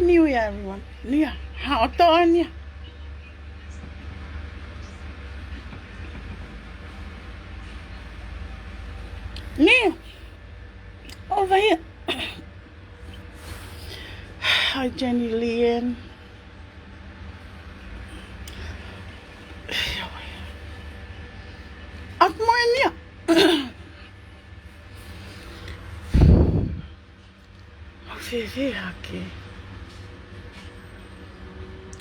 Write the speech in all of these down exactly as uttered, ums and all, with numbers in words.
New Year, everyone. New Year. Haʻu ʻo toʻo New Year. New Year. Over here. Hi, Jenny Lien. Up more in here. Mau fēfē hake?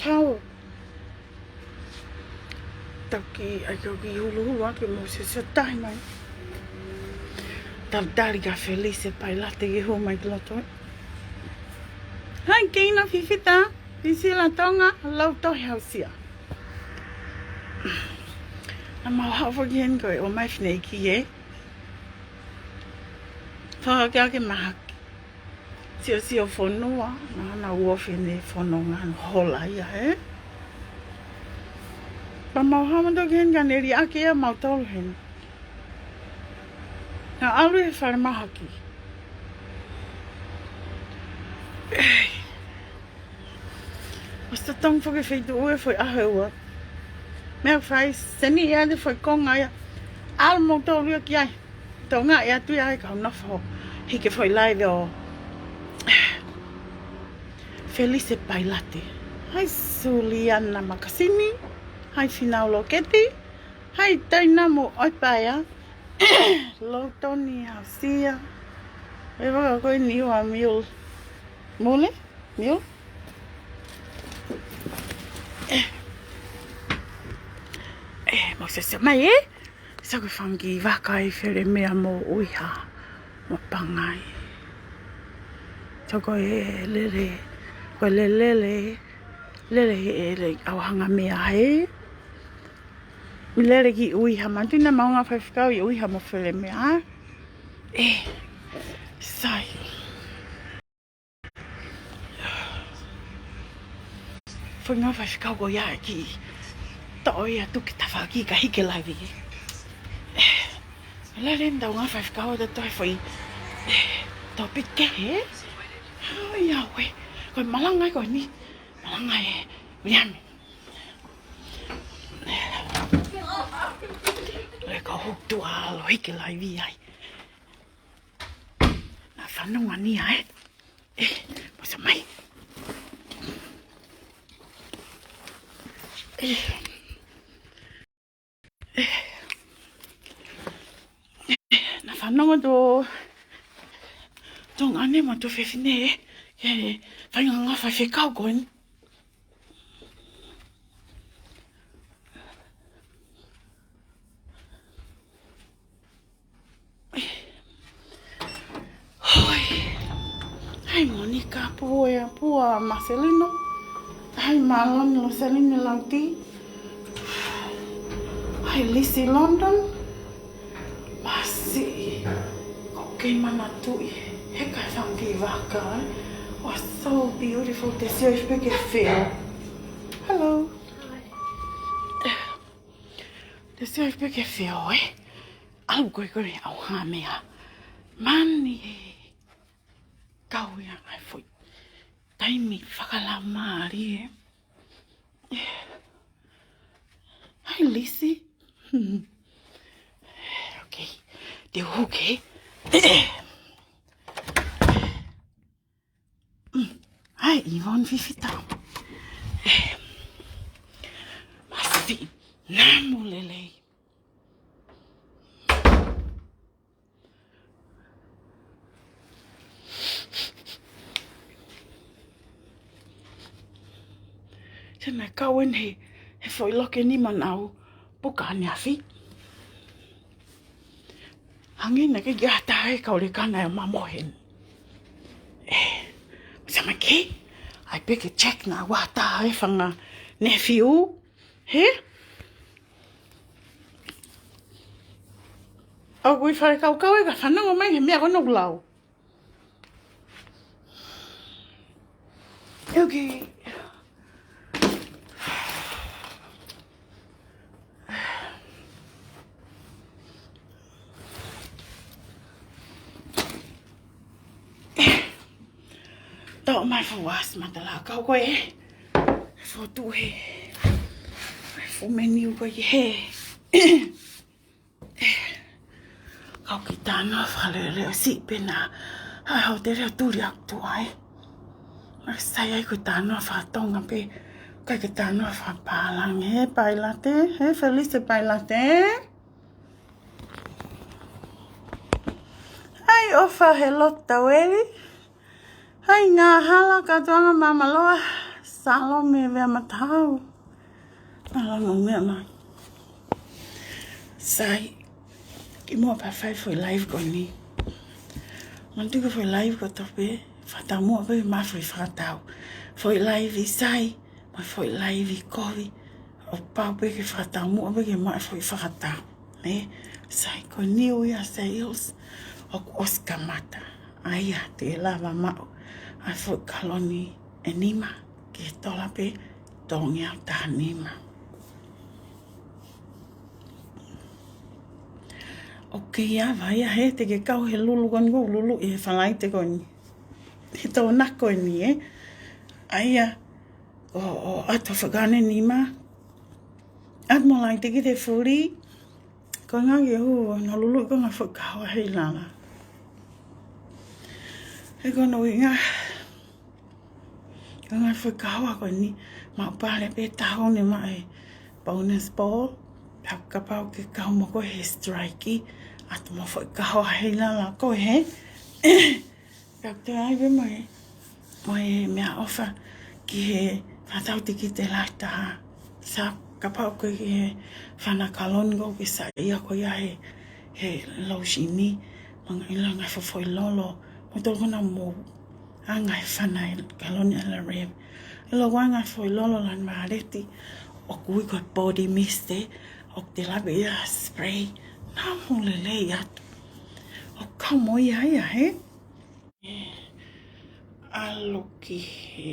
Tau. Tau ki, ʻai ke u ki huluhulu ake mo se se tahi mai. Talitali kia Felise Pailate ke hū mai ki loto. Hi, Keina Fifita, Priscilla Tonga, Lautohi Hausia. Naʻa mau haʻu foki heni ko e ʻomai fineʻeiki ē. Fakaakeake mahaki. Siosio fonua, naʻa nau ofi ne fononga hola ia, ē? Pea mau haʻu mautolu ki heni ka ne liʻaki ʻa mautolu heni. Naʻa ʻalu he fale mahaki. ʻOsi totonu foki feituʻu ē foʻi ʻaho ʻe ua. Meʻa fai, seni ia te foʻi konga ia. ʻAlu mautolu ia ki ai. Tonga ia tui ai ka nofo. Hiki foʻi live ʻo Felise Pailate. Hi Suliana Makasini. Hi Finau Loketi. Hi Taina mo Oipaia. Lautoni Hausia. E vaka ko e niu a miul. Mule? Miu? E, mau sese mai, ē? Sa ko e fanga kiʻi vaka ʻi Felemea mo ʻUiha mo Pangai. Sa ko e lele, ko e lele, lele, lele, e, le, ʻauhanga meʻa, ē? Lele ki ʻUiha, manatuʻi naʻa mau ngāue faifekau ʻi ʻUiha mo Felemea, ē? E, sai. Foʻi ngāue faifekau ko ia ki toʻo ia tuki tafaʻaki ka hiki live. Lele ʻetau ngāue faifekau ʻo toe foʻi topic kehe. Ai, ʻauē. Ko e malanga ko eni. Malanga ē. Miami. Le ka hou tua lo hiki live ai. Naʻa fanongo ni ai. E, mau sese mai. E. E. Naʻa fanongo to, to ngane mo to fefine, e, faʻahinga ngāue faifekau ko eni. Hoi. Hi Monica, Pua, Pua Marcelino. Hi Marlon, Rosaline Lauti. Hi Lizzie London. Masi. Ko ke manatuʻi he kai fanga kiʻi vaka, ē? Was so beautiful. Te sio ʻi pē ke feo. Hello. Hi. Te sio ʻi pē ke feo, ē? ʻAlu ko ē ko e ʻauhanga meʻa. Mani ē. Kau ia ai foʻi taimi fakalaumālie, ē? Hi Lisi. Okay. Te u huke. Hi Ivon Fifita. Masi namu lelei. Sai, naʻe kau eni he, he foʻi loki ni manau puka ʻaneafi. Hangē naʻe ʻikai ke ʻi ai ha taha ʻe kau leka naʻe ō mai mo heni. E, sai mai ke, ʻai pē ke check naʻa ʻoku ʻi ai ha taha ʻe fanga nefiu. He? ʻOku ʻi fale kaukau ē ka fanongo mai he meʻa ko ena ʻoku lau. Okay. Toʻo mai Uasi matala kau ko e fotu he. Fuʻu meniu ko e he. Kau ki tānoa fakaleleo si pena. Ai, hau te leo tuli aku tu ai. Sai ai ko tānoa fakatonga pē. Kai ke tānoa fakapālangi. He Pailate, he Felise Pailate. Ai, ʻofa he loto taueli. Hai ngā hala katoanga māmaloa. Salome vea matau. Mālō mo mea mai. Sai. Kimuʻa pea fai foʻi live ko eni. Manatu ko e foʻi live ko e tope. Fakataumuʻa pē mo e foʻi fakatau. Foʻi live ʻi sai. Mo e foʻi live ʻi kovi. ʻO pau pē ke fakataumuʻa pē ke maʻu e foʻi fakatau. Nē, sai ko e New Year sales ʻoku ʻosi kamata. ʻA ia te lava maʻu ʻa e foʻi kaloni ʻe nima ki he tola pē tolungeau taha nima. ʻOku kei ava ia he te ke kau he lulu ko eni ʻoku luluʻi he Falaite ko eni. He Tokonaki ko eni ē. ʻA ia ʻo, ʻo ʻatu fakane nima. ʻAtu mo Laite ki te fuli. Ko e ngaahi ʻū, naʻa luluʻi ko e ngaahi foʻi kahoa hei lala. He ko hono ʻuhinga, ko e ngaahi foʻi kahoa ko eni, maʻu pale pē taha ʻo ne maʻu e bonus ball. Pea kapau ke kau mo koe he strike, ʻatu mo e foʻi kahoa hei lala ko e he. Pea te ai pē mo e, mo e meʻaʻofa ki he fakatau tikite lahi taha. Sa kapau ko e ki he fana kaloni ko ke saiʻia ko ia he, he lōsini. Mo e ngaahi langa foʻi lolo. Mo tokona mo anga he fana kaloni ʻa la rem. ʻIlo ko e ngaahi foʻi lolo lana māleti. ʻOku ui ko e body mist ē. ʻOku te lava ia spray. Namu lelei atu. ʻOku kau mo ia ia he. ʻAlu ki he.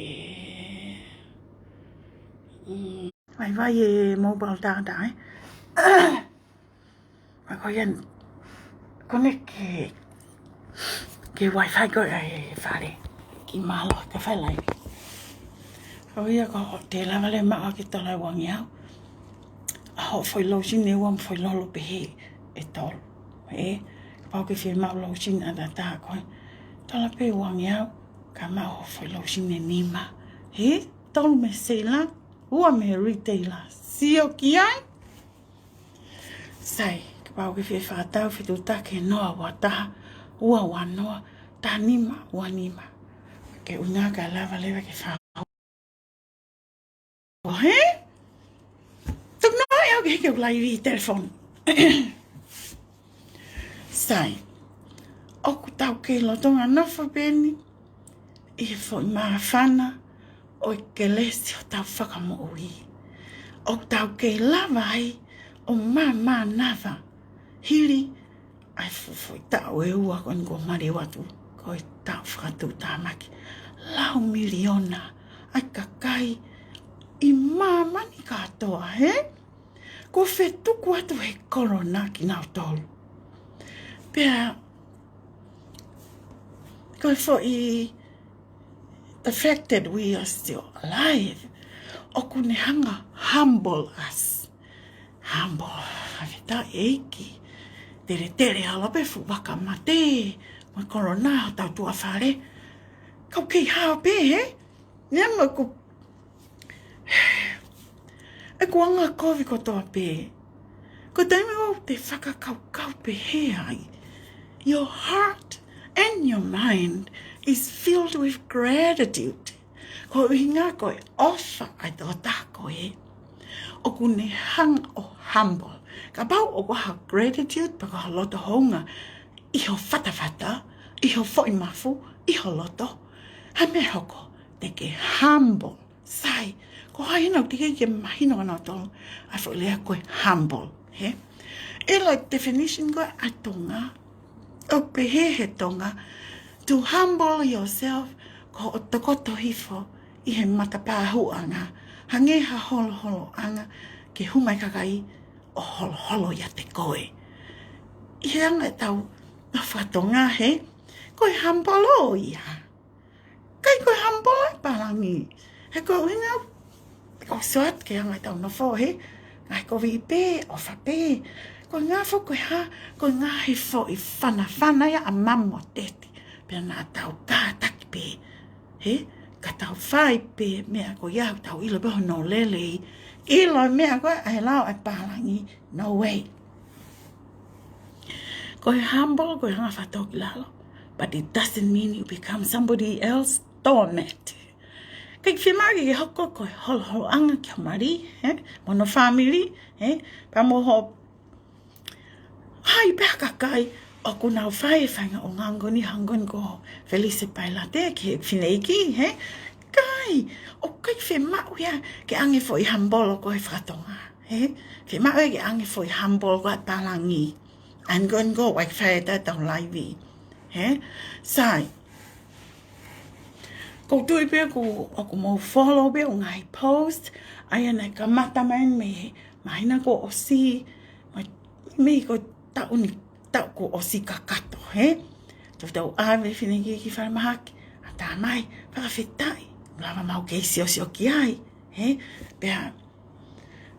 Mm. Vaivai e mobile data ē. ʻA ko ia, connect ki he, ki he Wi-Fi ko e fale. Ki mālō ka fai live. Ko ia ko te lava leva maʻu ki he tola ʻe uangeau. ʻA hoʻo foʻi lōsini ʻe ua mo e foʻi lolo pehē ʻe tolu. Ē, kapau ke fiemaʻu lōsini ʻataʻatā ko e tola pē ʻe uangeau, ka maʻu hoʻo foʻi lōsini ʻe nima. Ē, tolu mei he seila, ua mei he retailer. Sio ki ai. Sai, kapau ke fie fakatau fetuʻutaki ʻe noa ua taha, ua ua noa, taha nima, ua nima. Ke ʻuhinga ka lava leva ke fa- ʻO hē? Tuku noa ʻe au ke hiki ʻeku live ʻi he telefoni. Sai. ʻOku tau kei lolotonga nofo pē eni ʻi he foʻi māfana ʻo e kelesi ʻo hotau Fakamoʻui. ʻOku tau kei lava ai ʻo māmānava hili ʻa e fuʻu foʻi taʻu ʻe ua ko eni kuo maliu atu, ko e taʻu fakatuʻutāmaki. Lau miliona ʻa e kakai ʻi māmani kātoa, hē? Kuo fetuku atu he kolona kinautolu. Pea, ko e foʻi, the fact that we are still alive, ʻoku ne hanga humble us. Humble, fakafetaʻi ʻEiki. Teletele ʻalu pē fuʻu vaka mate, mo e kolona ʻo tau tuʻa fale. Kau kei hao pē, hē? Nea mo ʻeku, ʻeku anga kovi kotoa pē. Ko e taimi ʻoku te fakakaukau pehē ai. Your heart and your mind is filled with gratitude. Ko e ʻuhinga ko e ʻofa ʻa e tokotaha ko ē. ʻOku ne hanga ʻo humble. Kapau ʻoku ʻi ai ha gratitude pe ko ha loto hounga ʻi ho fatafata, ʻi ho foʻi mafu, ʻi ho loto. Ha meʻa hoko, te ke humble. Sai, ko hai ʻoku teʻeki ke mahino ʻa nautolu ʻa e foʻi lea ko e humble, hē? ʻIlo e definition ko ē ʻa Tonga. ʻOku pehē he Tonga, to humble yourself, ko hoʻo tokoto hifo ʻi he matapā hūʻanga, hangē ha holoholoʻanga ke hū mai e kakai ʻo holoholo ʻiate koe. ʻI he anga ʻetau fakatonga, hē, ko e humble ia. Kai ko e humble, pālangi. He ko e ʻuhinga, ko e sio atu ki he anga ʻetau nofo, he? Ngaahi kovi pē, ʻofa pē. Ko e ngaahi foʻi ko e hā, ko e ngaahi foʻi fanafana ia ʻa Mamu mo Teti. Pea naʻa tau kātaki pē, he? Ka tau fai pē meʻa ko ia, tau ʻilo pē hono lelei. ʻIlo meʻa ko ē ʻa e lao ʻa e pālangi, no way. Ko e humble, ko e hanga fakatōkilalo. But it doesn't mean you become somebody else doormat. ʻIkai fiemaʻu ke ke hoko ko e holoholoʻanga ki ho mali, he? Mo hono family, he? Pea mo ho hai pē ha kakai ʻoku nau fai e faʻahinga ʻulungaanga ni, hangē ko Felise Pailate ki he fineʻeiki, he? ʻIkai, ʻoku ʻikai fiemaʻu ia ke ʻange foʻi humble ko e fakatonga, he? Fiemaʻu ia ke ʻange foʻi humble ko e pālangi. And go and go, ʻai ke fai ʻetau laivi, he? Sai. ʻOku ou tui pē ʻoku, ʻoku mou follow pē ʻeku ngaahi post, ʻa ia naʻe kamata mai mei, māhina kuo ʻosi, mei, mei ko e taʻu ni, taʻu kuo ʻosi kakato, he? Tau tau ʻave fineʻeiki ki falemahaki, ʻatā mai, fakafetaʻi, lava mau kei siosio ki ai, he? Pea,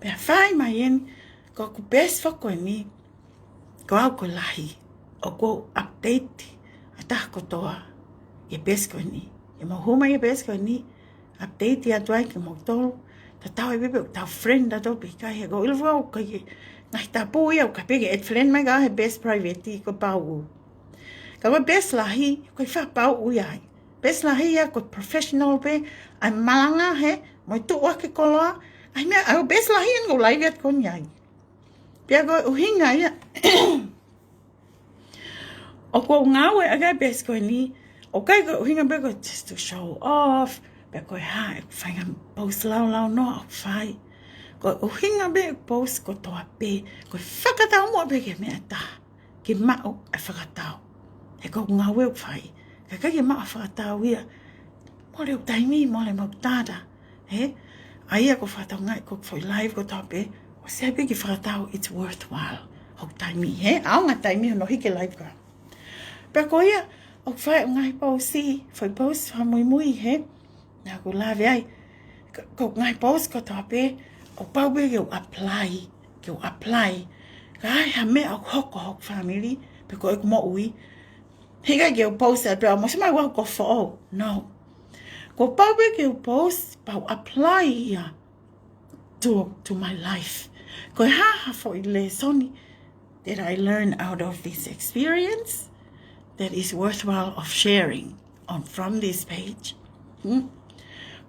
pea fai mai eni, ko ʻeku best foʻi ko eni, ko au ko e lahi, ʻoku ou update ʻa e taha kotoa ʻi he best ko eni. ʻI he mau hū mai ʻi he best ko eni, update atu ai kiate kimoutolu, tatau ai pē pe ʻoku tau friend ʻa tautolu pe ʻikai, he ʻoku ou ʻilo ʻoku ʻikai ke ngaahi tapu ia, ʻoku ʻikai pē ke add friend mai ka he best private ko e pauʻu. Ka ko e best lahi, ʻoku ʻikai fakapauʻu ia ai. Best lahi ia ko e professional pē, ʻa e malanga he, mo e tuʻu ʻaki e koloa, ʻa e meʻa, ʻa e best lahi eni ʻoku ou laivi atu ko eni ai. Pea ko e ʻuhinga ia ʻoku ou ngāueʻaki ʻa e best ko eni, ʻoku ʻikai ko e ʻuhinga pē ko e just to show off, pe ko e hā, ʻeku faʻahinga post laulau noa ʻoku fai. Ko e ʻuhinga pē ʻeku post kotoa pē, ko e fakatau muʻa pē ki he meʻa ʻe taha, ke maʻu e fakatau. He ko ʻeku ngāue ʻoku fai, ka ʻikai ke maʻu e fakatau ia, mole hoku taimi, mole mo hoku data, he? ʻA ia ʻoku ou fakatokangaʻi ko e foʻi live kotoa pē, ʻosi ʻai pē ke fakatau it's worthwhile hoku taimi, he? ʻAonga e taimi hono hiki e live ko ē. Pea ko ia, ʻoku ou fai ʻeku ngaahi post, foʻi post fakamuimui, he? Naʻa ku lave ai, ko, ko e ngaahi post kotoa pē, ʻoku pau pē ke u apply, ke u apply. Ka ai ha meʻa ʻoku hoko hoku family, pe ko ʻeku moʻui, he ʻikai ke u post ai pē ʻo mou sio mai au ko e foʻou. No. ʻOku pau pē ke u post, pea u apply ia to, to my life. Ko e hā ha foʻi lēsoni that I learn out of this experience that is worthwhile of sharing on, from this page. Hmm?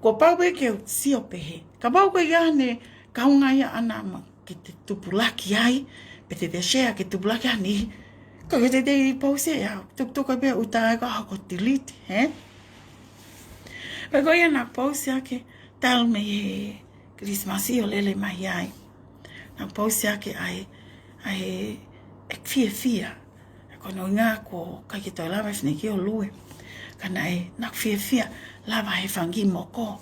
ʻOku pau pē ke u sio pehē. Kapau ko e ʻi ai haʻane kaunga ia ʻaʻana ma ke te tupulaki ai, pe te te share ke tupulaki ai, ka ke te te post ia, tukutuku pē ʻuta ai ka hoko delete, he? Pea ko ia naʻa ku post ia ke talu mei he Kilisimasi ʻo lele mai ai. Naʻa ku post ia ke ʻai, ʻai e fiefia. Ko hono ʻuhinga ʻoku ʻikai ke toe lava e fineʻeiki ʻo lue. Ka naʻe, naʻa ku fiefia, lava he fanga kiʻi moko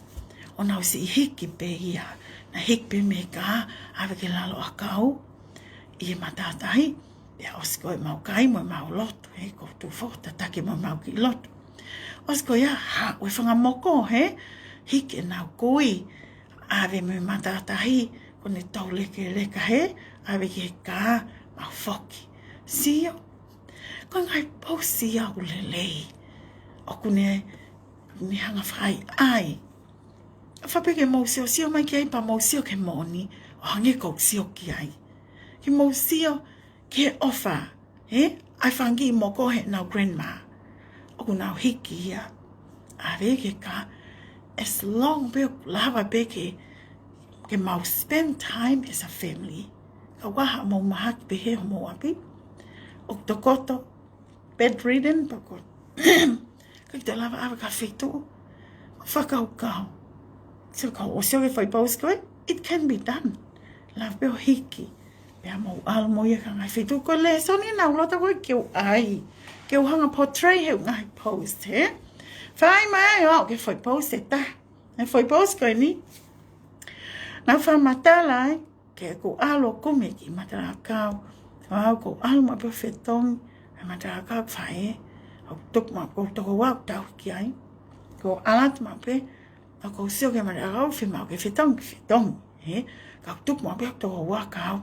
ʻo nau siʻi hiki pē ia. Naʻe hiki pē mei he kā, ʻave ki lalo ʻakau ʻi he matātahi. Pea ʻosi ko ē ʻemau kai mo ʻemau lotu, he ʻoku ou tuʻu foki ʻo tataki mo ʻemau kiʻi lotu. ʻOsi ko ia, haʻu e fanga moko, he? Hiki ʻenau kui, ʻave mei he matātahi, ko ʻene toulekeleka, he? ʻAve ki he kā, mau foki. Sio, ko e ngaahi post ia ʻoku lelei. ʻOku ne, ne hanga fai ai. ʻOfa pē ke mou siosio mai ki ai pea mou sio ki he moʻoni, ʻo hangē ko ʻeku sio ki ai. Ke mou sio ki he ʻofa, he? ʻA e fanga kiʻi moko heʻenau grandma. ʻOku nau hiki ia, ʻave ki he kā, as long pē ʻoku lava pē ke, ke mau spend time as a family. Kapau ʻoku ʻi ai haʻamou mahaki pehē ʻi homou ʻapi, ʻoku tokoto, bedridden, pea ʻoku ʻikai te lava ʻave ki ha feituʻu ʻo fakakaukau. Sio, kapau ʻoku sio ki he foʻi post ko ē, it can be done. Lava pē ʻo hiki, pea mou ʻalu mo ia ki he ngaahi feituʻu. Ko e lēsoni naʻa ku loto ko ē ke u ʻai, ke u hanga portray he ʻū ngaahi post, he? Fai mai ai ʻo aʻu ki he foʻi post ʻe taha. He foʻi post ko eni, naʻa ku fakamatala ai ke ʻoku ou ʻalu ʻo kumi e kiʻi matala ʻakau. Ko au ʻoku ou ʻalu maʻu pē ʻo fetongi e matala ʻakau, faʻē, ʻo tuku maʻu, ʻoku ou toko ua ʻoku tau hiki ai. ʻOku ou ʻalu atu maʻu pē Ka ʻoku ou sio ki he matalaʻiʻakau, fiemaʻu ke fetongi, fetongi, hē? Ka ʻoku tuku maʻu pē ʻeku tokoua kia au.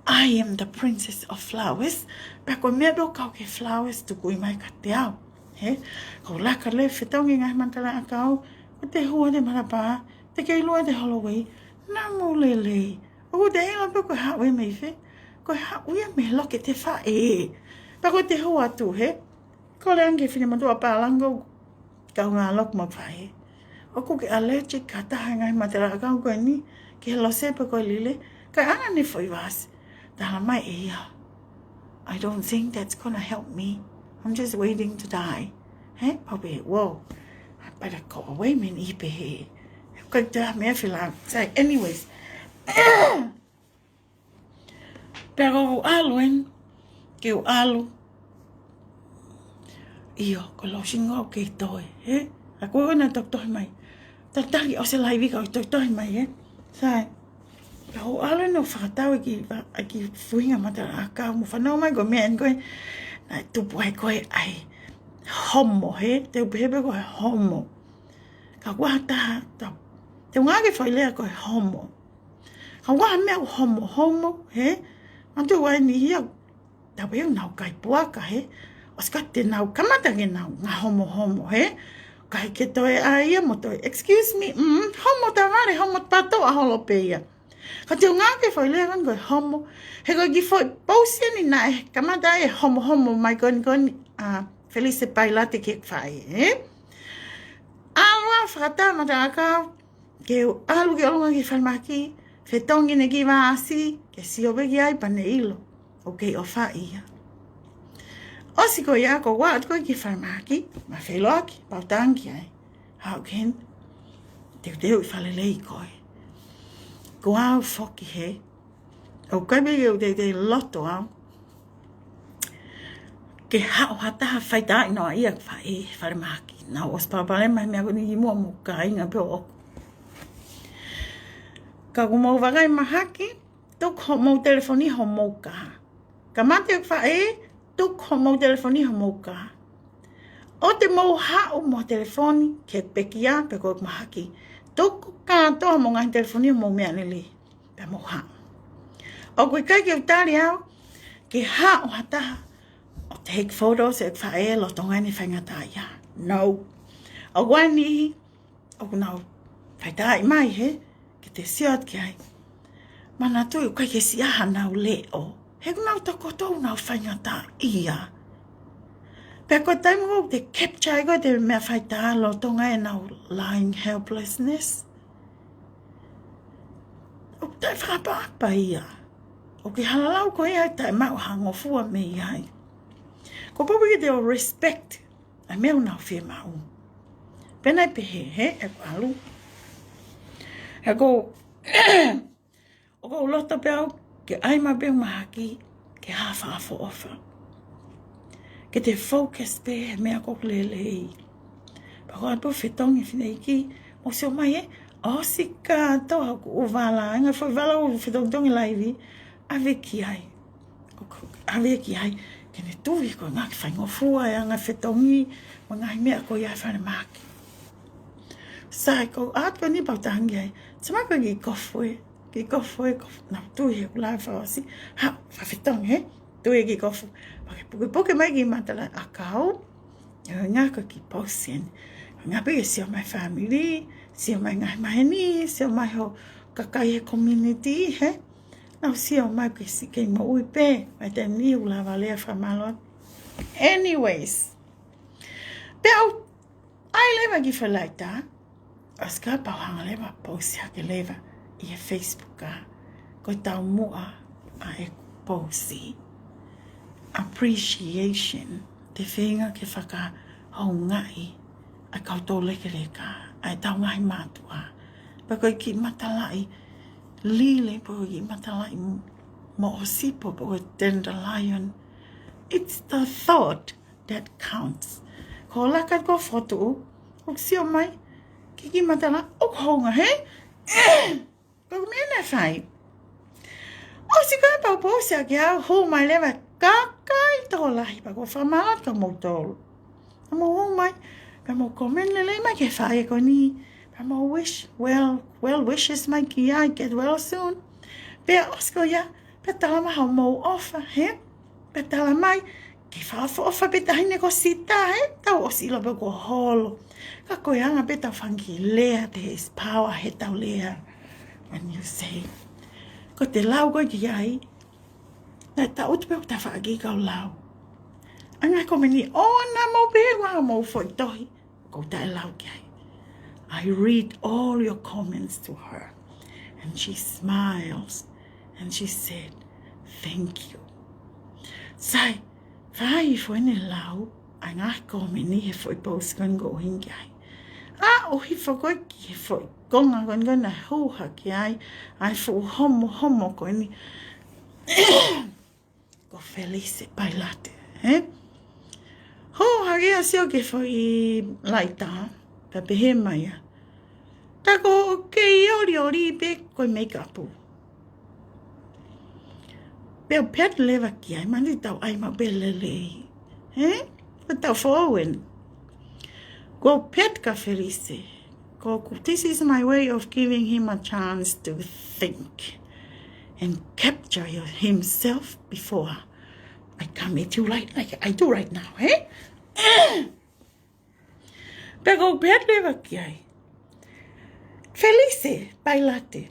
I am the princess of flowers. Pea ko e meʻa pē ʻoku kau ki he flowers, tuku mai kiate au, hē? Ka u laka leva fetongi ngaahi matalaʻiʻakau, ko ʻete hū ʻa e matapā, te ke ʻilo ʻete holowei, naʻa mou lelei. ʻOku te ʻilo pē ko e haʻu ia mei fē? Ko e haʻu ia mei he loki ʻete faʻē. Pea ko ʻete hū atu, hē? Kole ange ki he finemotuʻa pālangi, kaungā loki mo e faʻē. ʻOku ke allergic ki ha taha he ngaahi matalaʻiʻakau ko eni, ki he lose pe ko e lile, kae ʻoange ʻene foʻi vasi. Tala mai ʻe ia, "I don't think that's gonna help me. I'm just waiting to die." Hē? Pau pē, whoa. I better go away, man, ʻi pē hē. Ko e tā meʻa fila. So, anyways. Pea ko u ʻalu eni, ke u ʻalu. ʻIo, ko e losi ʻoku kei toe, hē? ʻA ko ena tokotohi mai. Tataki ʻosi e laivi ka ʻoku tokotohi mai, hē? Sai. Pea u ʻalu eni ʻo fakatau ʻeku, ʻeku fuʻu ngaahi matalaʻiʻakau mo fanongo mai ko e meʻa eni ko ē. Naʻe tupu ai ko ē ʻa e homo, hē? Te u pehē pē ko e homo. Ka ʻoku ʻi ai ha taha, ta-, te u ngāueʻaki e foʻi lea ko e homo. Ka ʻoku ʻi ai ha meʻa ʻoku homohomo, hē? Manatuʻi ʻa e niʻihi ia, tau pehē ʻoku nau kai puaka, hē? ʻOsi ka te nau kamata ke nau ngaahi homohomo, hē? Kai ke toe ʻai ia mo toe, "Excuse me, mm, homo tavale, homo patoa holo pē ia." Ka te u ngāueʻaki e foʻi lea ko eni ko e homo. He ko e kiʻi foʻi pousi eni naʻe kamata ai e homohomo mai ko eni ko eni, ʻa Felise Pailate ki he faʻē, hē? ʻAlu ʻo fakatau e matalaʻiʻakau, ke u ʻalu ki ʻolunga ki he falemahaki, fetongi ʻene kiʻi vasi, ke sio pē ki ai pea ne ʻilo ʻoku kei ʻofaʻi ia. ʻOsi ko ia ko u ʻalu atu ko ē ki he falemahaki, ma feiloaki, pea u tangi ai. Haʻu ki heni, teuteu ʻi fale lelei ko ē. Ko au foki hē, ʻoku ʻikai pē ke u teitei loto au ke haʻu ha taha faitaaʻi noaʻia ʻeku faʻē he falemahaki. Naʻa ku ʻosi palopalema he meʻa ko eni kimuʻa mo e kāinga pē ʻoʻoku. Ka kuo mou vakai mahaki, tuku hoʻomou telefoni ʻi homou kā. Kamata ʻeku faʻē, tuku hoʻomou telefoni ʻi homou kā. ʻOua te mou haʻu mo e telefoni ki he pekia pe ko e mahaki. Tuku kātoa hoʻomou ngaahi telefoni ʻi homou meʻalele. Pea mou haʻu. ʻOku ʻikai ke u tali au ke haʻu ha taha ʻo take photos ʻeku faʻē lolotonga ʻene faingataʻaʻia. No. ʻOku ʻi ai e niʻihi ʻoku nau faitaaʻi mai, hē, ke te sio atu ki ai. Manatuʻi ʻoku ʻikai ke siʻi ʻi ai hanau leʻo. He ʻoku nau tokoto ʻoku nau faingataʻaʻia. Pea ko e taimi ʻoku te capture ai ko ē ʻete meʻa faitā lolotonga ʻenau lying helplessness, ʻoku taʻefakaʻapaʻapa ia. ʻOku ke hala lau ko ia ʻe taʻemaʻu ha ngofua mei ai. Ko e pau pē ke te ʻo respect ʻa e meʻa ʻoku nau fiemaʻu. Pea naʻe pehē, hē, ʻeku ʻalu. He ko, ʻoku ou loto pē au ke ʻai mai pē ʻeku mahaki ke hā fakaʻofoʻofa. Ke te focus pē he meʻa ʻoku lelei. Pea ko u ʻalu ʻo fetongi fineʻeiki, mou sio mai ē, ʻosi kātoa hoku ʻū vala, ngaahi foʻi vala ʻoku fetongitongi laivi, ʻave ki ai. ʻOku ʻave ki ai, ke ne tui ko e ngaahi faingofua ʻa e ngaahi fetongi, mo e ngaahi meʻa ko ia he falemahaki. Sai, ko u ʻalu eni pea u tangi ai. Sai mai ko e kiʻi kofu ē, kiʻi kofu ē, kofu, naʻa ku tui he ʻoku lava fakaʻosi. Haʻu, fakafetongi, hē? Tui e kiʻi kofu. Pea ke pukepuke mai e kiʻi matalaʻiʻakau. ʻE ngā ko e kiʻi pousi eni. Ngā pē ke sio mai e family, sio mai e ngaahi maheni, sio mai hoʻo kakai he community, hē? Nau sio mai ke siʻi kei moʻui pē, mai taimi ni ʻoku lava lea fakamālō. Anyways. Pea u ʻai leva e kiʻi falaita, ʻosi ka pau hanga leva ʻo pousi hake leva ʻi he Facebook ʻa, ko e taumuʻa ʻa ʻeku pousi. Appreciation, te u feinga ke fakahoungaʻi ʻa e kau toulekeleka, ʻa e tau ngaahi mātuʻa. Pe ko e kiʻi matalaʻi lile, pe ko e kiʻi matalaʻi m-, moʻosi, pe ko e dandelion. It's the thought that counts. Ko e laka ko e fotu, ʻoku sio mai, kiʻi matala, ʻoku hounga, hē? Ko e meʻa naʻe fai. ʻOsi ka pau pousi hake au, hū mai leva e kakai tokolahi, pea ko e fakamālō atu kia moutolu. Pea mou hū mai, pea mou comment lelei mai ki he faʻē ko eni, ʻa mou wish, well, well wishes mai ki ai, get well soon. Pea ʻosi ko ia, pea tala mai hoʻomou ʻofa, hē? Pea tala mai, ke fakaʻofoʻofa pē taʻahine ko Sita, hē? Tau ʻosi ʻilo pē kuo holo. Ka ko e anga pē ʻetau fanga kiʻi lea, there is power heʻetau lea. When you say, ko ʻete lau ko ē ki ai, naʻe taʻutu pē ʻoku tafaʻaki kau lau. ʻA e ngaahi kōmeni ʻoʻona, mou pehē ʻoku ʻi ai haʻamou foʻi tohi ʻoku taʻe lau ki ai. I read all your comments to her. And she smiles. And she said, "Thank you." Sai, fai foʻi ʻene lau ʻa e ngaahi kōmeni he foʻi post ko eni ʻoku ʻuhinga ki ai. ʻAʻu hifo ko ē ki he foʻi konga ko eni naʻe hū hake ai ʻa e fuʻu homohomo ko eni ko Felise Pailate, hē? Hū hake ʻo sio ki he foʻi laita, pea pehē mai ʻa, "Ta ko ʻoku kei olioli pē ko e meikapu." Pea u pehē leva ki ai, manatuʻi ʻetau ʻai maʻu pē lelei, hē? Ko ʻetau foʻou eni. Ko u pehē kia Felise, ko ʻeku, this is my way of giving him a chance to think and capture your, himself before I come at you like, like I do right now, hē? Pea ko u pehē leva ki ai, "Felise Pailate,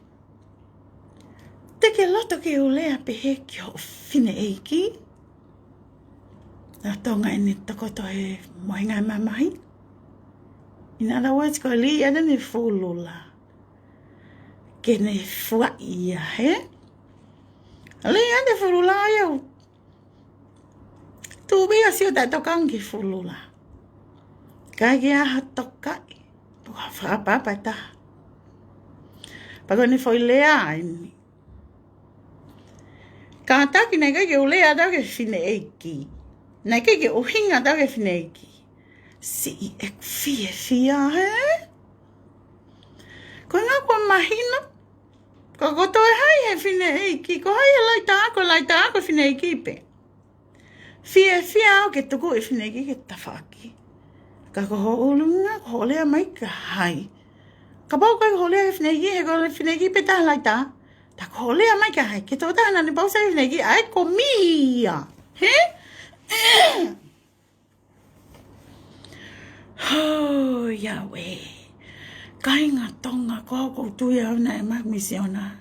te ke loto ke u lea pehē ki hoʻo fineʻeiki?" Naʻe tonga ʻene tokoto he mohenga mamahi. In other words, ko e lī ʻa ʻene fulula ke ne fuaʻi ia, hē? Lī ʻa ʻene fulula ia ʻo tuʻu pē ia ʻo sio taʻetokanga ki he fulula. ʻIkai ke ʻi ai ha tokaʻi, pe ko ha fakaʻapaʻapa ʻe taha. Pea ko ʻene foʻi lea eni, "Kātaki naʻe ʻikai ke u lea atu au ki he fineʻeiki. Naʻe ʻikai ke ʻuhinga atu au ki he fineʻeiki." Siʻi ʻeku fiefia, hē? Ko e ʻuhinga kuo mahino, ka ko e toe hai he fineʻeiki, ko hai he laita, ko e laita ko e fineʻeiki pē. Fiefia au ke tuku e fineʻeiki ke tafaʻaki. Ka ko hoʻo ʻulungaanga, ko hoʻo lea mai kia hai? Kapau ʻoku ʻikai ko hoʻo lea ki he fineʻeiki, he ko e fineʻeiki pē taha laita. Ta ko hoʻo lea mai kia hai? Ki he tokotaha naʻa ne pausa e fineʻeiki, ʻa ia ko Mia. Hē? Hō, ia ē. Kāinga Tonga, ko au ʻoku ou tui au naʻe maʻu misiona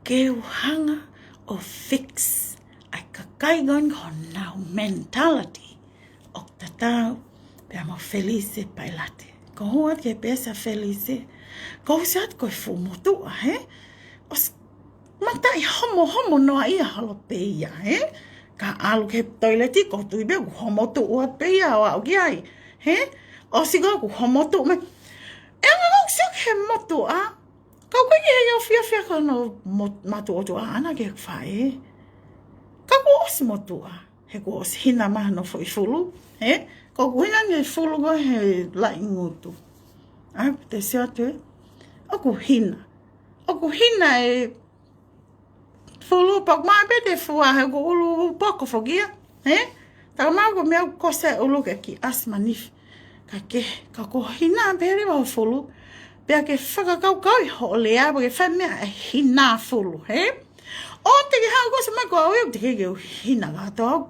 ke u hanga ʻo fix ʻa e kakai ko eni ko honau mentality ʻoku tatau pea mo Felise Pailate. Ko u hū atu ki he peesi ʻa Felise, ko u sio atu ko e fuʻu motuʻa, hē? ʻOsi mataʻi homohomo noa ia holo pē ia, hē? Ka ʻalu ki he toileti, ko u tui pē ʻoku homotuʻu atu pē ia ʻo aʻu ki ai, hē? ʻOsi ko ē ʻoku homotuʻu mai. ʻE anga ʻoku sio ki he motuʻa, ka ʻoku ʻikai ke ʻi ai ha fiefia ko hono mo-, matuʻotuʻa ʻaʻana ki he faʻē. Ka kuo ʻosi motuʻa, he kuo ʻosi hina mai hono foʻi fulu, hē? Ko ʻeku hina ʻeni e fulu ko ē he laʻi ngutu. ʻA ia, te sio atu ē. ʻOku hina. ʻOku hina e fulu, pea ʻoku maʻu pē ʻete fua, he ʻoku ʻulu poko foki ia, hē? Talamai ko e meʻa ʻoku kosi e ʻulu ke kiʻi ʻasi manifi. Ka ke, ka ko e hina pē leva hoʻo fulu, pea ke fakakaukauʻi hoʻo lea, pea ke fai meʻa ʻe hina fulu, hē? ʻOua te ke haʻu ʻo kosi mai ko au ia, te ke ke hina kātoa au,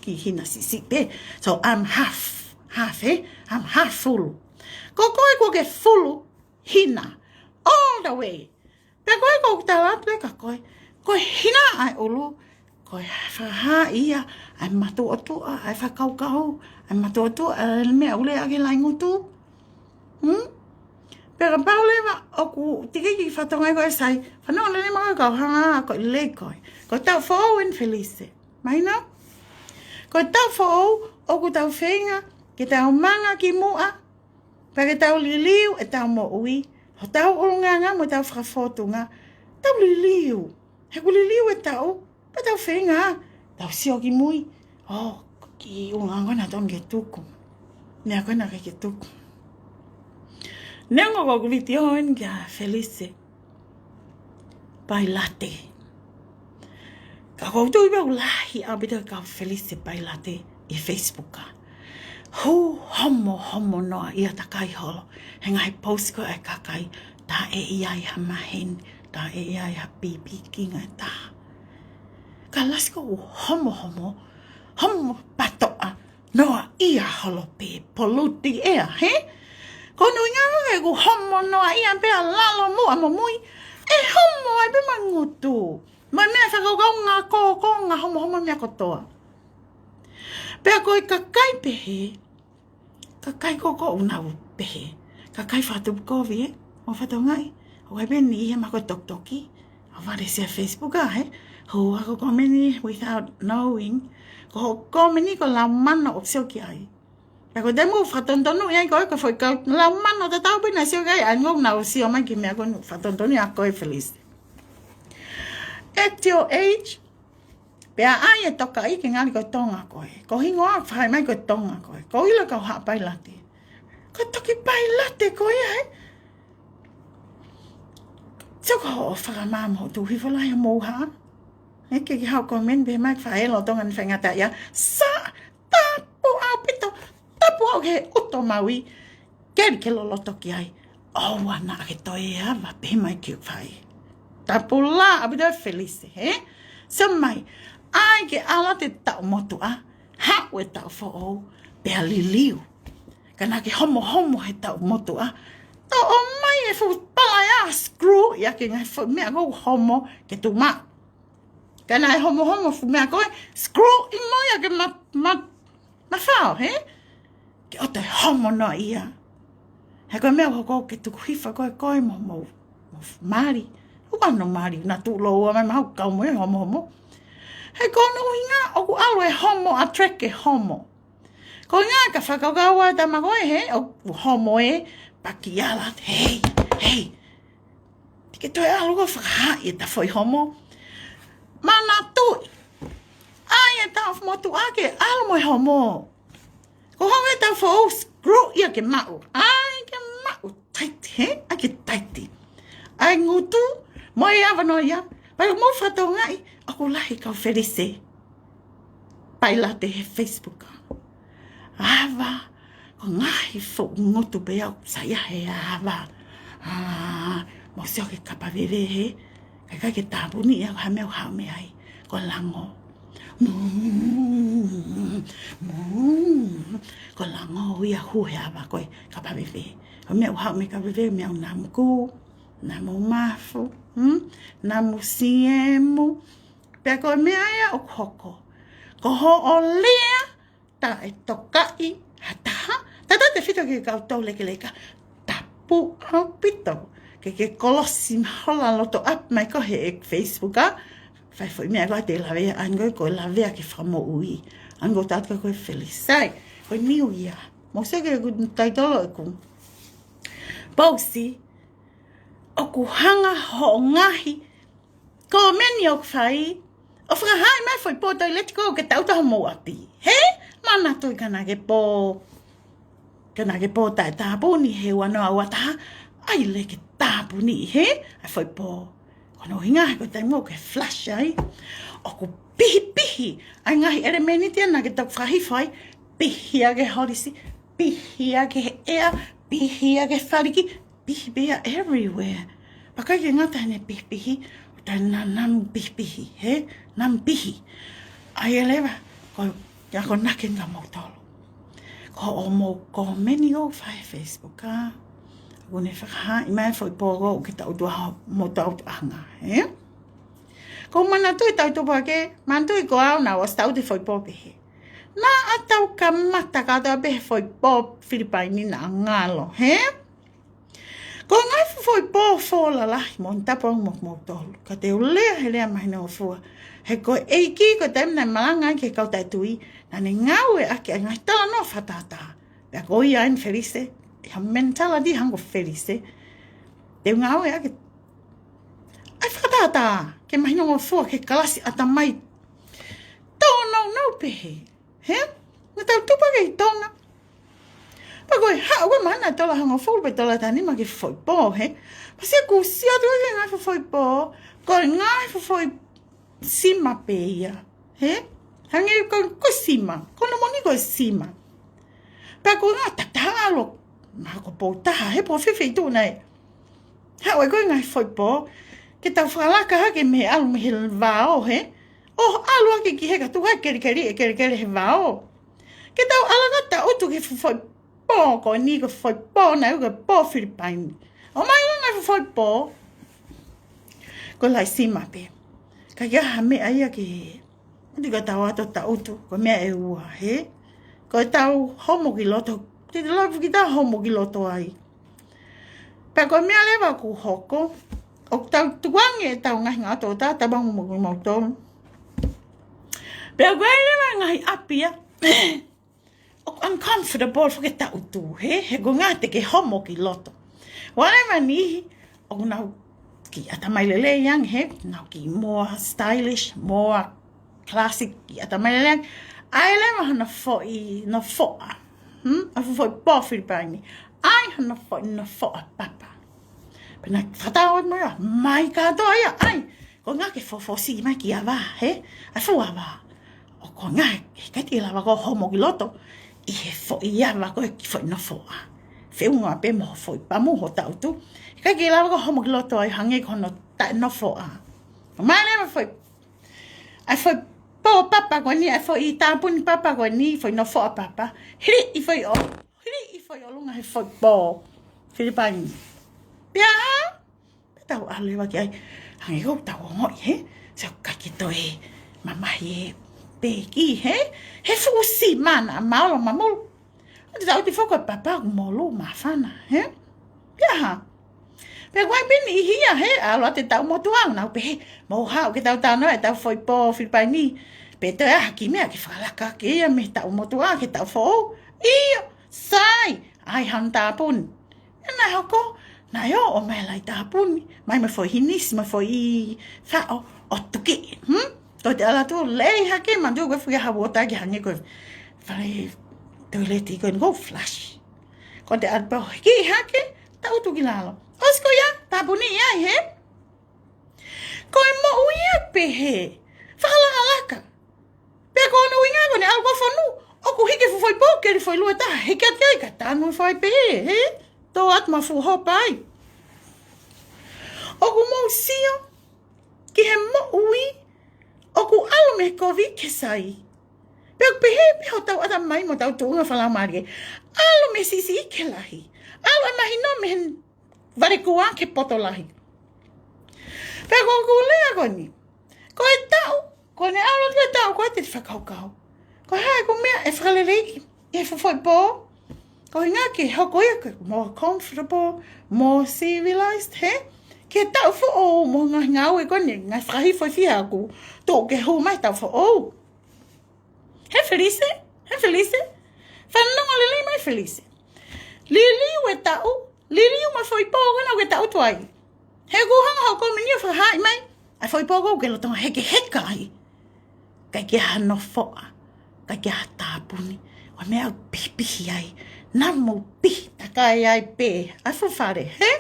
kiʻi hina siʻisiʻi pē. So I'm half, half, hē? I'm half fulu. Ko koe kuo ke fulu, hina, all the way. Pea ko e, ko ʻeku tala atu ē kia koe, ko e hina ʻa e ʻulu, ko e fakahā ia ʻa e matuʻotuʻa, ʻa e fakakaukau, ʻa e matuʻotuʻa, ʻa e meʻa ʻoku lea ki he laʻi ngutu. Hmm? Pea kapau leva ʻoku teʻeki ke ke fakatokangaʻi koe, sai, fanongo lelei mai koe, ka u hanga ʻo ako lelei koe. Ko e taʻu foʻou eni Felise. Mahino? Ko e taʻu foʻou, ʻoku tau feinga ke tau manga ki muʻa, pea ke tau liliu ʻetau moʻui, hotau ʻulungaanga mo ʻetau fakafōtunga. Tau liliu. He ʻoku liliu e taʻu, pea tau feinga, tau sio ki mui. ʻŌ, ko e kiʻi ʻulungaanga ko ē naʻe totonu ke tuku. Meʻa ko ē naʻe ʻikai ke tuku. Neongo ko ʻeku vitiō eni kia Felise Pailate. Ka ʻoku ou tui pē ʻoku lahi ʻaupito e kau Felise Pailate ʻi he Facebook. Hū homohomo noaʻia takai holo he ngaahi post ko ē ʻa e kakai, taʻe ʻi ai ha maheni, taʻe ʻi ai ha pīpī ki he ngaahi taha. Kalasi ko ē ʻoku homohomo, homo patoʻa noaʻia holo pē, pollute ʻea, hē? Ko hono ʻuhinga ē ʻoku homo noaʻia pē ʻa lalo, muʻa mo mui, ʻe homo ai pē mo e ngutu. Mo e meʻa fakakaukau ngā kōkō, ngā homohomo meʻa kotoa. Pea ko e kakai pehē, kakai ko ē ʻoku nau pehē, kakai fakatupu kovi, ē? Mou fakatokangaʻi, ʻoku ʻi ai pē niʻihi ʻe maʻu ko e tokitoki, ʻo vale ʻi he Facebook, ʻa, hē? Hū ʻa e kōmeni without knowing. Ko e kōmeni ko e lau mano ʻoku sio ki ai. Pea ko e taimi ʻoku fakatonutonu ai ko ē, ko e foʻi kau lau mano tatau pē naʻe sio ki ai, ʻa ia ʻoku nau sio mai ki he meʻa ko ē ʻoku fakatonutonu ai ko ē Felise. At your age, pea ʻai e tokaʻi ke ngali ko e Tonga koe. Ko e hingoa ʻoku fai mai ko e Tonga koe. Ko e ʻilo ʻa e kau haʻa pailate. Ko e toki pailate koe ia, ē? Sio ko hoʻo fakamāmā mo hoʻo tuʻu hifo lahi ʻo mou haʻa. Ē, ke ke haʻu kōmeni pē mai fai e loto ngani faingataʻaʻia. Sa, tapu ʻaupito, tapu ʻaupito ki he ʻuto maui. Keli ke loloto ki ai. ʻOua naʻa ke toe ava pē mai ke fai. Tapu lahi ʻaupito Felise, hē? Sio mai, ʻai ke ʻalu atu e taʻu motuʻa, haʻu e taʻu foʻou, pea liliu. Ka naʻa ke homohomo he taʻu motuʻa, toʻo mai e fuʻu palaia, screw ʻia ke ngaahi fuʻu meʻa ʻoku homo ke tuʻu maʻu. Ka naʻe homohomo fuʻu meʻa ko ē, screw ʻi mo ia ke ma, ma, mafao, hē? Ke ʻoua toe homo noaʻia. He ko e meʻa ʻoku hoko ke tuku hifo ko ē koe mo, mo, mo mali. ʻOku ʻano mali, naʻa tuʻu lōua mai mahau kau mo e homohomo. He ko hono ʻuhinga ʻoku ʻalu e homo, attract e homo. Ko e ʻuhinga ka fakakaukau ʻa e tama ko ē, hē, ʻoku homo ē, pea ke ʻalu atu, hei, hei. Te ke toe ʻalu ʻo fakahā ʻe ta foʻi homo. Manatuʻi. ʻAi e taʻu motuʻa ke ʻalu mo e homo. Ko hoʻo taʻu foʻou, screw ʻia ke maʻu. ʻAi ke maʻu tight, hē? ʻAi ke tight. ʻAi ngutu, mo e ava noaʻia. Pea mou fakatokangaʻi, ʻoku lahi kau Felise pailate he Facebook. Ava, ko e ngaahi fuʻu ngutu pē ia ʻoku saiʻia he ava. ʻĀ, mou sio ki he kapa veve, hē? ʻIkai ke tāpuni ia ha meʻa ʻoku haʻu mei ai. Ko e lango. Muu, muu. Ko e lango ia ʻoku hū he ava ko e kapa veve. Ko e meʻa ʻoku haʻu mei he kapa veve, meʻa ʻoku namu kū, namu mafu, hmm? Namu siemu. Pea ko e meʻa ia ʻoku hoko. Ko hoʻo lea taʻetokaʻi ha taha, tautautefito ki he kau toulekeleka. Tapu ʻaupito. Ke ke kolosi mahola loto ʻapi mai ko ē he Facebook, ʻa? Fai foʻi meʻa ko ē te lavea, ʻa ia ko e lavea ki he fakamoʻui. ʻA ia ko e tau ko ē Felise. Ko e New Year. Mou sio ki he ʻeku taitolo ʻeku post. ʻOku hanga hoʻo ngaahi kōmeni ʻoku fai ʻo fakahaaʻi mai foʻi pō toileti ko ē ke tau taha mou ʻapi. Hē? Manatuʻi ka naʻa ke pō, ka naʻa ke pō taʻetāpuni he ua noa ua taha, ʻai leva ke tāpuni, hē? ʻAi foʻi pō. Ko hono ʻuhinga he ko e taimi ʻoku ke flush ai, ʻoku pihipihi ʻa e ngaahi ʻelemēniti ia naʻa ke toki fakahifo ai, pihi ʻa e holisi, pihi ʻa e ʻea, pihi ʻa e faliki, pihi pē ia everywhere. Pea ʻikai ke ngata heʻene pihipihi, ʻoku toe na-, namu pihipihi, hē? Namu pihi. ʻA ia leva, ko e akonaki kia moutolu. Ko hoʻomou kōmeni ʻoku fai he Facebook, ʻa? ʻOku ne fakahaaʻi mai foʻi pō ko ē ke tau tuʻu ʻa homou tautuʻanga, hē? ʻOku ou manatuʻi tau tupu hake, manatuʻi ko au naʻa ku ʻosi tautuʻi foʻi pō pehē. Naʻa tau kamata kātoa pē he foʻi pō Filipaini naʻa ngalo, hē? Ko e ngaahi foʻi pō foʻou lalahi, mo tapu ange mo moutolu. Ka te u lea he lea mahinongofua. He ko e ʻEiki, ko e taimi naʻe malanga ai ki he kau taʻetui, naʻa ne ngāueʻaki ʻa e ngaahi talanoa fakatātā. Pea ko ia eni Felise, ʻi ha mentality hangē ko Felise. Te u ngāueʻaki ʻa e fakatātā ke mahinongofua ki he kalasi ʻatamai tōnounou pehē. Hē? Naʻa tau tupu hake ʻi Tonga. Pea ko e haʻu ko ē mahalo naʻe tola hongofulu pe tola taha nima ki he foʻi pō, hē? Pea sio ʻoku sio atu ki he ngaahi foʻi pō, ko e ngaahi foʻi sima pē ia. Hē? Hangē ko, ko e sima. Ko hono moʻoni ko e sima. Pea ko e ngaahi taha ʻalu, ma ko pou taha, he pō fefeituʻu nai. Haʻu ai ko e ngaahi foʻi pō, ke tau fakalaka hake mei he ʻalu mei he vao, he. ʻO ʻalu hake ki he ka tuku ai kelekele, ʻe kelekele he vao. Ke tau ʻalu ʻo taʻutu ki he foʻi pō ko eni, ko e foʻi pō naʻe ui ko e pō Filipaini. ʻOmai ko e ngaahi foʻi pō, ko e laisima pē. Ka ʻikai ha meʻa ia ke, ʻoua te tau ʻalu ʻo taʻutu, ko e meʻa ʻe ua, he. Ko ʻetau homo ki loto, te te lau ki tau homo ki loto ai. Pea ko e meʻa leva ʻoku hoko, ʻoku tau tukuange ʻetau ngaahi ngaahi tōtā, tapu ange mo kimoutolu. Pea ko e leva ngaahi ʻapi ia, ʻoku uncomfortable foki ke taʻutu, he, he ko e ngaahi te ke homo ki loto. Wale mani, ʻoku nau kiʻi ʻatamai lelei ange, he, nau kiʻi more stylish, more classic, kiʻi ʻatamai lelei ange. ʻAi leva hano foʻi nofoʻa. Hmm? ʻA e foʻi pō Filipaini. ʻAi hano foʻi nofoʻa papa. Pea naʻe fakatau mai ia, mai kātoa ia, ʻai. Ko e ngaahi ke fofosi mai ki ava, he? ʻA e fuʻu ava. ʻO ko e ngaahi, he ʻikai te ke lava koe ʻo homo ki loto ʻi he foʻi ava ko ē ki he foʻi nofoʻa. Feʻunga pē mo e foʻi pamu hoʻo taʻutu. He ʻikai ke lava koe ʻo homo ki loto ai hangē ko hono taʻenofoʻa. Mai leva foʻi, ʻa e foʻi pō papa ko eni, ʻa e foʻi tāpuni papa ko eni, foʻi nofoʻa papa. Hiliʻi foʻi ʻo, hiliʻi foʻi ʻolunga he foʻi pō Filipaini. Pea hā? Pea tau ʻalu leva ki ai. Hangē ko ʻetau ongoʻi, he? Sio, ʻikai ke toe mamahi e peki, he? He fuʻu siʻi mana, maolo mamulu. ʻOua te tau ʻi he foʻi papa ʻoku molu māfana, he? Pea hā? Pea ko e pē niʻihi ia, he? ʻAlu atu e taʻu motuʻa, nau pehē, mou haʻu ke tau talanoa ʻetau foʻi pō Filipaini. Pe toe ʻai ha kiʻi meʻa ke fakalaka ki ai mei he taʻu motuʻa ki he taʻu foʻou. ʻIo, sai, ʻai hano tāpuni. Pea naʻe hoko, naʻe ō, ʻomai e lai tāpuni, mai mo e foʻi hinisi, mo e foʻi faʻo, ʻo tuki, hmm? Ko te ala tu, lei hake, manatu ko e fuʻu ʻaho ʻo taki hangē ko e fale toileti ko eni ʻoku flush. Ko te ala pau, kiʻi hake, taʻutu ki lalo. ʻOsi ko ia, tāpuni ia, he? Ko e moʻui ia pehē, fakalakalaka. Pea ko hono ʻuhinga ko ʻene ʻalu ki he fonu, ʻoku hiki e fuʻu foʻi pō, keli foʻi lue taha, hiki atu ai ka tanu foʻi pē, he? Tō atu mo e fuʻu hopa ai. ʻOku mou sio ki he moʻui, ʻoku ʻalu mei he kovi ki he sai. Pea ʻoku pehē pē hotau ʻatamai mo hotau tuʻunga fakalaumālie. ʻAlu mei he siʻisiʻi ki he lahi. ʻAlu ʻo mahino mei he valekua ki he poto lahi. Pea ko ʻeku lea ko eni. Ko e taʻu, ko ʻene ʻalu atu e taʻu ko ē te te fakakaukau. Ko e hā ʻeku meʻa ʻe fakaleleiʻi ʻi he fuʻu foʻi pō. Ko e ʻuhinga ke hoko ia ko e more comfortable, more civilized, he? Ki he taʻu foʻou mo e ngaahi ngāue ko eni, ngaahi fakahifo ʻe fiha ʻoku tuʻu ke hū mai taʻu foʻou. He Felise, he Felise. Fanongo lelei mai Felise. Liliu e taʻu, liliu mai e foʻi pō ko ena ʻoku ke taʻutu ai. He ʻoku hanga ʻe he kōmini ʻo fakahaaʻi mai ʻa e foʻi pō ko ē ʻoku ke lolotonga hekeheka ai. ʻIkai ke ʻi ai ha nofoʻa, ʻikai ke ʻi ai ha tāpuni. ʻO e meʻa ʻoku pihipihi ai. Namu pihi takai ai pē ʻa e fuʻu fale, he?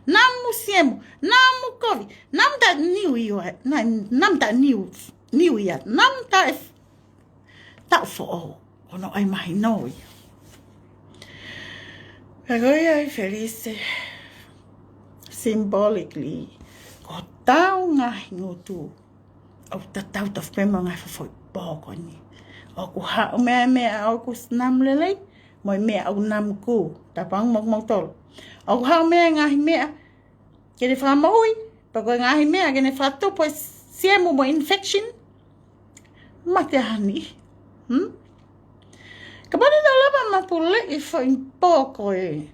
Namu siemu, namu kovi, namu taʻe niu ia, na-, namu taʻe niu, niu ia, namu taʻe taʻu foʻou, ʻo nau ʻai mahino ia. Ka ko ia ai Felise, symbolically, ko hotau ngaahi ngutu, ʻoku tatau tofu pē mo e ngaahi foʻi pō ko eni. ʻOku haʻu mei ai e meʻa ʻoku namu lelei, mo e meʻa ʻoku namu kū, tapu ange mo kimoutolu. ʻOku haʻu mei ai e ngaahi meʻa ke ne fakamoʻui, pe ko e ngaahi meʻa ke ne fakatupu e siemu mo e infection. Mate ʻa ha niʻihi. Hmm? Kapau te tau lava ʻo mapuleʻi e foʻi pō ko ē,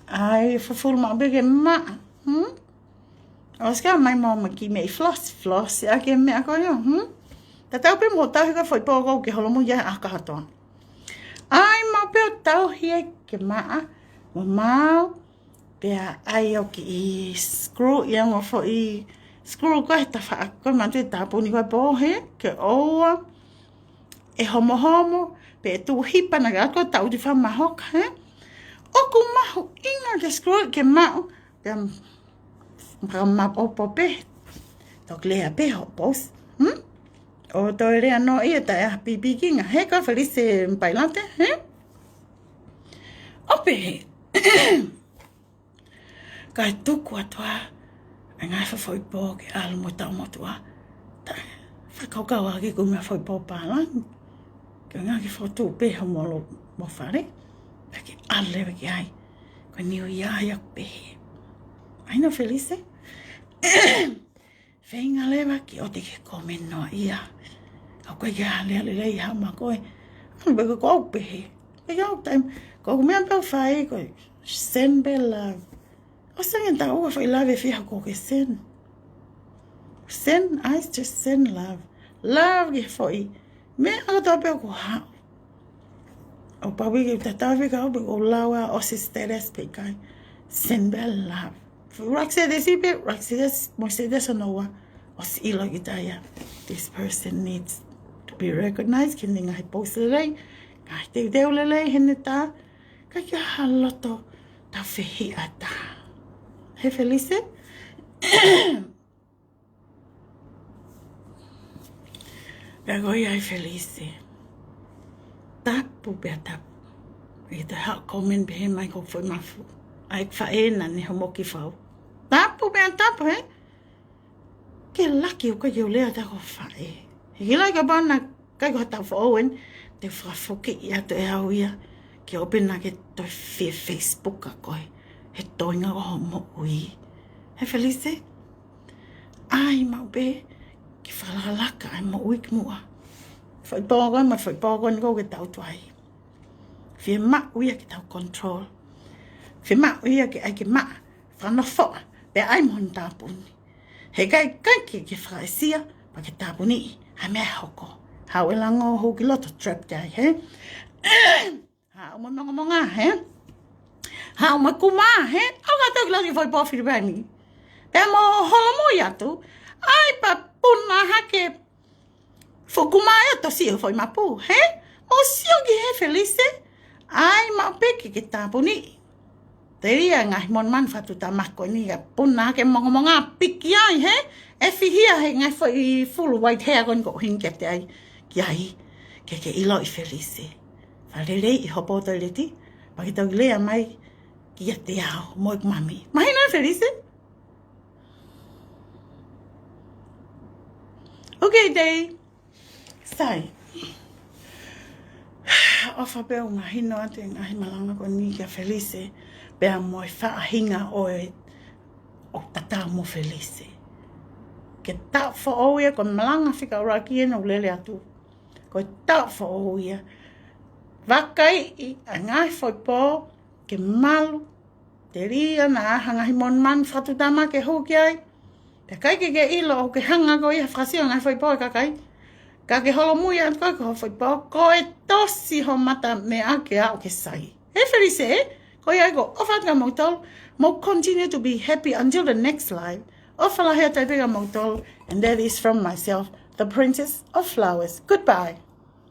ʻai fufulu maʻu pē ke maʻa. Hmm? ʻOsi ka mai mo e kiʻi meʻi floss, floss ʻaki e meʻa ko ia. Hmm? Tatau pē mo e tauhi ko ē e foʻi pō ko ē ke holomui ia ʻa e kātoa. ʻAi maʻu pē ʻo tauhi ia ke maʻa, mo maau, pea ʻai ʻo kiʻi screw ia mo e foʻi screw ko ē he tafaʻaki ko ē, manatu e tāpuni ko ē e pō, he, ke ʻoua ʻe homohomo, pe ʻe tuʻu hipa naʻa ke ʻalu ʻo taʻutu ʻi fā mahoka, he. ʻOku mahuʻinga ke screw ke maʻu, pea maka mapopo pē, toki lea pē hoʻo post, hmm? ʻO toe lea noa ia taʻe ʻi ai ha pipikinga, he ko Felise Pailate, he? ʻO pehē, kae tuku atu ā ʻa e ngaahi foʻi pō ke ʻalu mo e taʻu motuʻa. Ta, fakakaukau ā ke ko e meʻa foʻi pō pālangi. Ke ngaahi fotu pē hoʻo molo mo fale. Pea ke ʻalu leva ki ai. Ko e New Year ia ʻoku pehē. ʻAi nō Felise. Feinga leva ke ʻoua te ke comment noa ia. ʻOku ʻikai ke ʻi ai ha lea lelei ia maʻa koe. ʻAlu pē koe ʻo pehē. Pea ʻi ai e taimi, ko e meʻa pē ʻoku fai ko e send pē love. ʻOsi ange taʻu ua foʻi love ʻe fiha ʻoku ke send. Send, I just send love. Love ki he foʻi meʻa kotoa pē ʻoku haʻu. ʻOku pau ke u tatau pē ka u pē ʻoku lau ā ʻosi status pē ʻikai. Send pē love. Roxy, they see pē, Roxy, this, mo status ʻo noa. ʻOsi ʻilo kita ia. This person needs to be recognized. Ke ne ngaahi post lelei, ngaahi teuteu lelei, heʻene tā. ʻIkai ke ʻi ai ha loto tau fehiʻa atu. He Felise? Pea ko ia ʻe Felise. Tapu pea tapu. ʻI he taha comment pehē mai ko e foʻi mafu. ʻAi faʻē naʻa ne homo ki fau. Tapu pea tapu, he? Ke laki ʻoku ʻikai ke u lea atu ko e faʻē. He ke laki ka pana kai ko ha taʻu foʻou eni. Te u fakafoki atu ʻe au ia. Ke open ā ke toe fie Facebook ʻa koe. He toenga ko hoʻo moʻui. He Felise? ʻAi maʻu pē ke fakalakalaka ʻa e moʻui ki muʻa. Foʻi pō ko ē mo e foʻi pō ko eni ʻoku ke tau tuai. Fiemaʻu ia ke tau control. Fiemaʻu ia ke ʻai ke maʻa, fakanofoʻa, pea ʻai mo hono tāpuni. He ʻikai, ʻikai ke, ke fakaʻesia, pea ke tāpuniʻi ʻa e meʻa ʻe hoko. Haʻu e lango hū ki loto, trap ki ai, he? Haʻu mo e mongamonga, he? Haʻu mo e kuma, he? ʻOua te ke lau ki he foʻi pō Filipaini. Pea mo holomui atu, ʻai pea puna hake foʻi kuma ia ʻo tosi ʻo e foʻi mapu, he? Mo sio ki he Felise, ʻai maʻu pē ke ke tāpuniʻi. Telia ngaahi monumanu fakatuʻutāmaki ko eni ka puna hake mongamonga piki ai, he? ʻE fihia he ngaahi foʻi fulu white hair ko eni ʻoku ʻuhinga kiate ai, ki ai. Ke ke ʻiloʻi Felise. Fakaleleiʻi hoʻo pō toileti, pea ke toki lea mai kiate au mo ʻeku mami. Mahino ē Felise? Okay, Dei. Sai. ʻOfa pē ʻoku mahino atu e ngaahi malanga ko eni kia Felise, pea mo e faʻahinga ʻo e ʻoku tatau mo Felise. Ko e taʻu foʻou ia, ko e malanga fika ʻuluaki eni ʻoku lele atu. Ko e taʻu foʻou ia. Vakaiʻi ʻa e ngaahi foʻi pō ke malu. Telia naʻa ʻi ai ha ngaahi monumanu fakatuʻutāmaki ke hū ki ai. Pea ʻikai ke ke ʻilo ʻoku ke hanga koe ʻo fakasio ngaahi foʻi pō ʻa e kakai. Ka ke holomui atu koe ki hoʻo foʻi pō, ko e tosi hoʻo mata meʻa ke aʻu ki he sai. He Felise, ko ia ai ʻoku ou ʻofa atu kia moutolu, mou continue to be happy until the next live. ʻOfa lahi atu ai pē kia moutolu, and that is from myself, the Princess of Flowers. Goodbye.